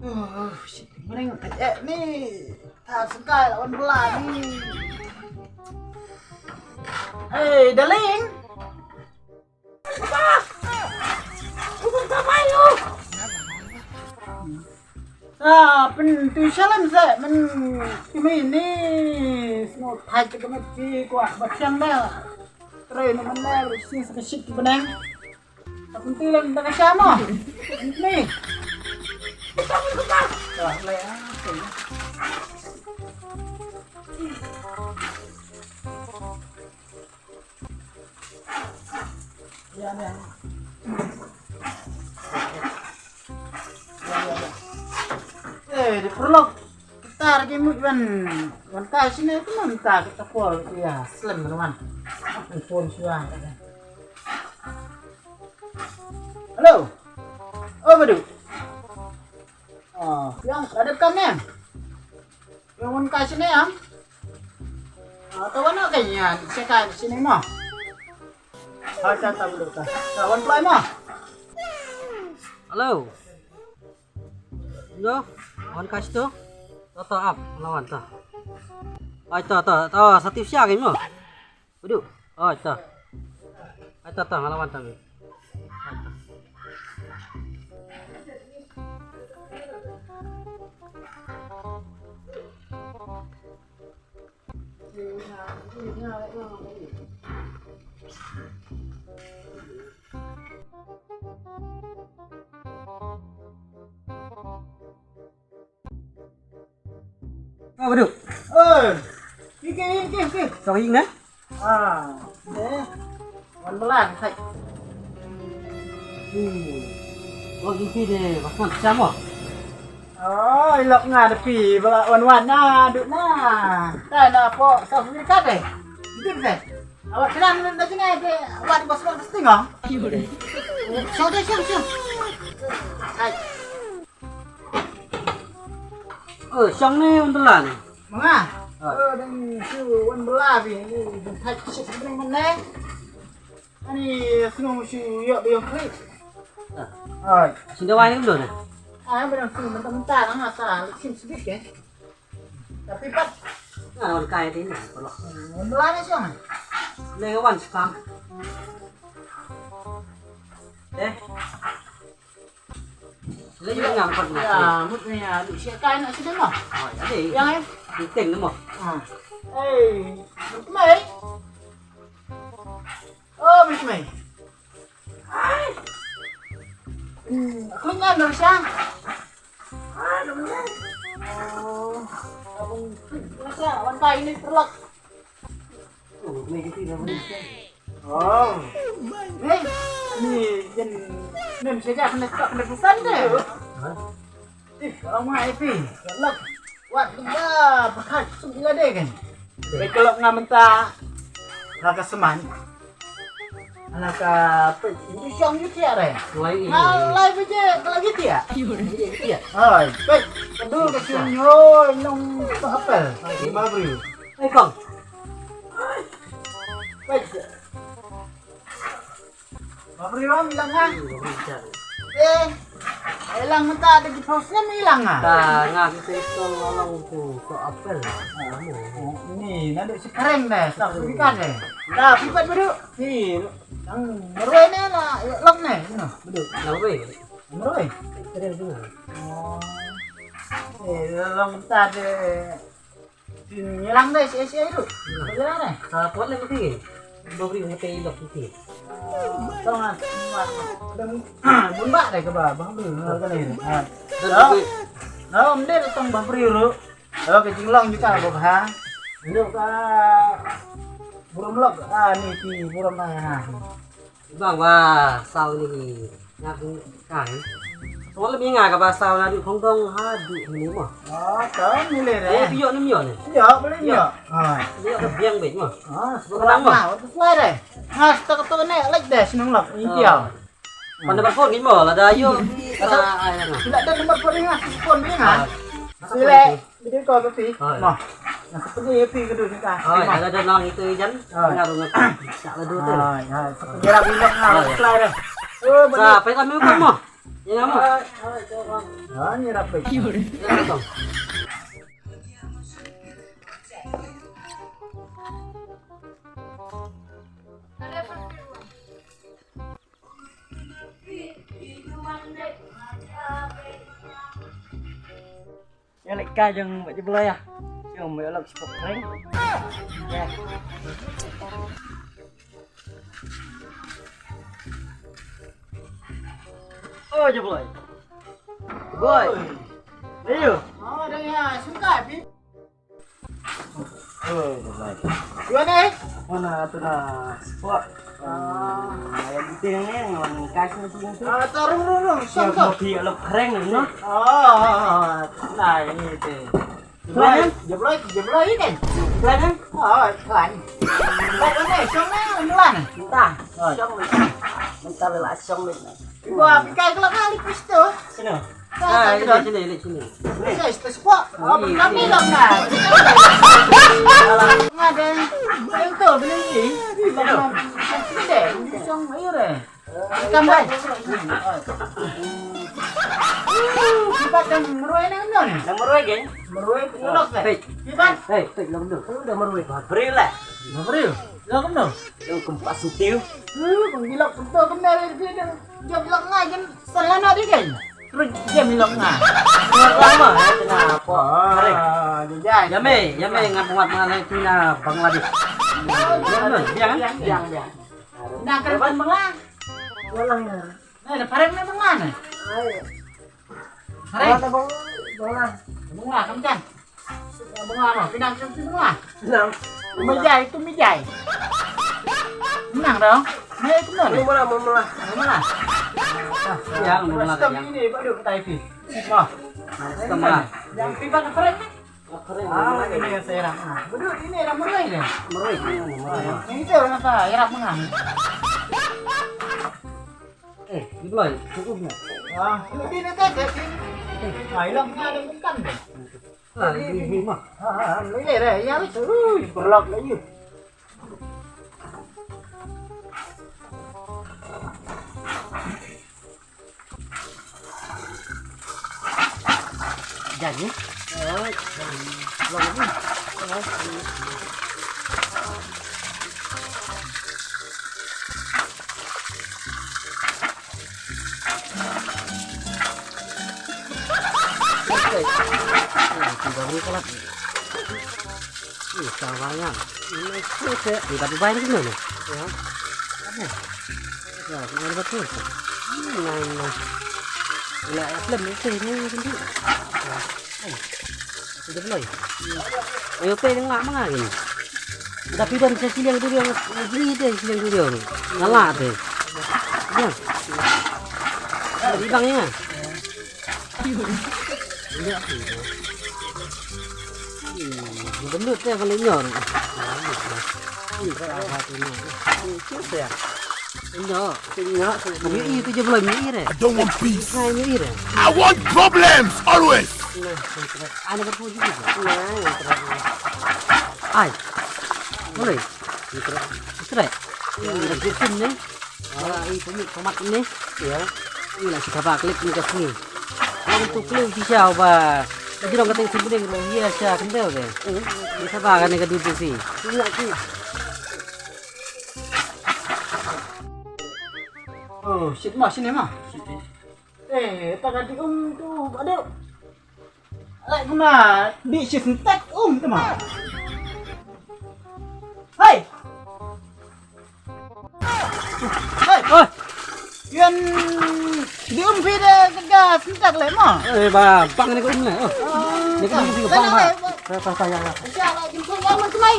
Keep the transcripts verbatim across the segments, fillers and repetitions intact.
Oh, shit. Mending eh ni. Tak suka lawan bola ni. Hey, darling. Sa pyntu shalem sa men kimi ni snow thai ke met ki kwa ba thiang da. Tre no man da si sa ka shit ki benang. Sa pyntu lem da ka sha mo. Ni. Wah, lai ah. Eh, di perlu kita lagi mut wan wan kai sini tu minta kita pol ya slem teman. Pol suan. Halo. Oh, Badu. Oh, yang ada kam ni? Yang wan kai sini am? Ah, tahu nak kayaknya saya kai sini mah. Hai, ta, ta, belum ta. Ta, wan pulai mo. Hello. Yo, wan ka situ. To, to, ap, lawan to. Ai, to, to, to, satu siang mo. Duduk. Ai, to. Ai, to, to, lawan to. Ai, to. Kau beduk. Eh, kiki, kiki, kiki. Sorry, nah. Ah, eh. Wan belan, sai. Hmm. Oh, isi deh, pas wan siapa? Oh, ilok nga da phi ba la wan wan na duk na. Ta na po sa wi ka deh. Dip deh. Awak kena na kena deh. Awak di bos bos tinggal. Song deh, song, song. Hai. Eh, song ni untelan. Manga. Ah. Eh, dang su wan bela bi ni. Dang thai kishit dang mana. Ani snu shu yok deh klik. Ah. Hai. Sini wai ni belum. Ah, bilang snu mentah-mentah nang asal sim sedikit. Tapi pat. Ah, wan kai ti ni, polo. Hmm, melai ni siang. Ni wan sekarang. Eh. Lagi ngam pat ni. Ya, mut ni ya, di siang kai nak sini mah. Oh, jadi. Yang eh. Item ni mah. Ah. Hey, mut mai. Oh, mut mai. Ai. Hmm, aku ngan dong siang. Oh, abang, masa wan kai ni terlak. Oh, ni kita dah beri. Oh. Ni, ni jen nem saja kena tak kena bukan deh. Hah? Ih, orang mai pi. Terlak. Wat dah pakai sum ila deh kan. Baik kalau ngam mentah. Laka seman. Laka pe, ini siang ni tiak re. Lai ini. Ngalai baje kalau gitu ya. Iya, iya. Hai, baik. Kedua ke sini, oh, nong apel. Lima beri. Eh, kong. Baik. Bapri wan ilang ah. Eh, ilang mata ada di pos ni ilang ah. Ta nga kita itu nolong tu ke apel. Ni nak duk sekarang deh, tak berikan deh. Dah pipat beduk. Ni nang meroi ni lah, lok ni. Beduk, lok ni. Meroi. Keren tu. Oh. Eh, long mata deh. Ngilang dai si si ai tu. Ngilang dai. Sa pot le mesti. Beri mesti ilok mesti. Tong ah. Bun ba dai ke ba ba beri ngal ka ni. Ha. Om dai tong ba beri ru. Kalau ke jinglong juga ba ha. Ndu ka burum lok ah ni ti burum ba ha. Bang ba saw ni nga kan. Tong lem nga ka ba saw na du khong dong ha du ni mo. Oh, tong ni le re. Eh, pio ni mio ni. Pio boleh pio. Ha. Pio ka biang bet mo. Ah, sekolah ma. Wat fly re. Ha, stok tu ne lek deh senang lok. Ni pio. Mana ba phone ni mo la da yo. Sa ai na. Tidak ada nomor phone ni nga. Phone ni nga. Sile. Video call phi. Hai. Mo. Nah, seperti phi ke dunia. Hai, ada ada nang itu jan. Hai. Pengaruh nak. Tak ada tu. Hai, hai. Seperti rabi nak nak reply dah. Oh, sa pai kami ko mo. Ïa nga mo. Ha, ngi rap beit. Ïa leit kai jong Bah Jabloi ah. Jong Bah Jabloi spot prank. Ïa. Oh, Jabloi. Boy. Ayo. Oh, dah ya, suka, Pi. Oh, Jabloi. Gimana, eh? Mana tu na spot? Ah, yang penting ni, yang kasih sini tu. Ah, taruh, taruh, taruh. Yang kopi lo keren ni. Oh, nah, ini tu. Jabloi, Jabloi, Jabloi kan? Jabloi kan? Oh, kan. Jabloi ni, shong ni, Jabloi ni. Entah. Oh. Shong ni. Entah lah, shong ni. Ibu, api kai kelak kali pis tu. Sini. Ah, ini sini, ini sini. Saya suka spot. Oh, kami dah nak. Ada. Saya tu beli ni. Sini deh. Shong air eh. Ikan bai. Kibat kan meruai nang nang. Nang meruai kan? Meruai pengulok kan? Pek. Kibat. Hei, pek long tu. Lu dah meruai. Beri lah. Dah beri. Long kemno. Long kempas sutiu. Lu kong gilok betul kena dia dia. Dia gilok ngai kan. Salah nak dia kan. Terus dia milok ngai. Lama ya kena apa? Ah, dia. Ya me, ya me ngap ngap ngai tu na Bangladesh. Ya me, biang. Biang, biang. Dah kan Bangla. Walang ya. Eh, dah parem ni Bangla ni. Parem. Bangla, Bangla. Bangla kam kan. Bangla no, pinang tu Bangla. Pinang. Mejai tu mejai. Menang dong. Ni tu mana? Mula, mula. Mula. Yang mula yang. Ini baru kita isi. Wah. Setengah. Yang tiba ke parem ni. Ah, ini yang saya rasa. Betul ini dah meruai dia. Meruai. Ini tu rasa irap mengang. Eh, Jabloi, cukup dah. Ah, lebih nak tak jadi. Ah, hilang sana ada bukan deh. Ah, ini mah. Ah, ini deh, ya tu. Berlok lagi. Jangan. Oh, jangan. Long ni. Okey. Okey, baru kalah. Ih, sabar nya. Ini sih, sih. Ini tapi bayar dulu nih. Ya. Apa? Ya, ini ada betul. Ini, ini. Ila film ni sih, ini sendiri. Ya. Oh. Sudah mulai. Ayo, pe, ngah manga ini. Tapi dan saya silang dulu yang beli deh, silang dulu. Ngalah deh. Ya. Jadi bang ya. Bendut te kalau nyor. Ini apa tu nyor? Ini siapa ya? Nyor. Nyor. Ini itu je belum ini deh. I don't want peace. Nah, ini deh. I want problems always. Nah, ada berapa juga? Nah, yang terakhir. Ai. Boleh. Yang terakhir. Terakhir. Ini ada ni. Ah, i pynmih tomat ni. Ïa. Ïa, la shi kaba klik ni ka sngi. Long tu klik shi sha ba. Ka jrong ka teng sibring ro ïa sha kendel be. Hmm. Ni kaba ka ni ka dudu si. Ïa ki. Oh, shit ma, sini ma. Eh, ta ka di um tu, aduh. Lai kena di shi sentek um tu ma. Hai. Hai. Oi. Yan di um phi de ka sentek le ma. Eh, ba bang ni ko um le. Oh. Ni ko um phi bang ba. Ta ta ta ya ya. Sha la jin ko ya ma tlai.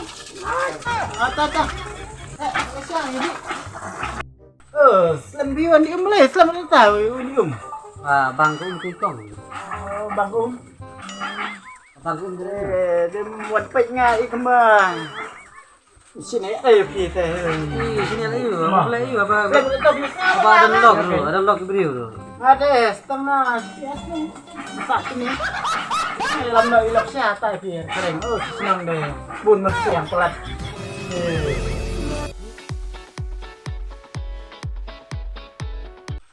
Ah, ta ta. Eh, sha ni. Oh, slem bi wan di um le, slem ta wan di um. Ah, bang ko um ti kong. Oh, bang ko um. Bang ko um de. Eh, dem wan pek nga i kembang. Sini ai phi te. Ih, sini ai, le ai ba. Ba ada lok tu, ada lok beri tu. Ada setengah. Sa sini. Lam no ilok sha ta phi kering. Oh, senang de. Bun mesti yang pelat. Eh.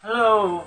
Hello.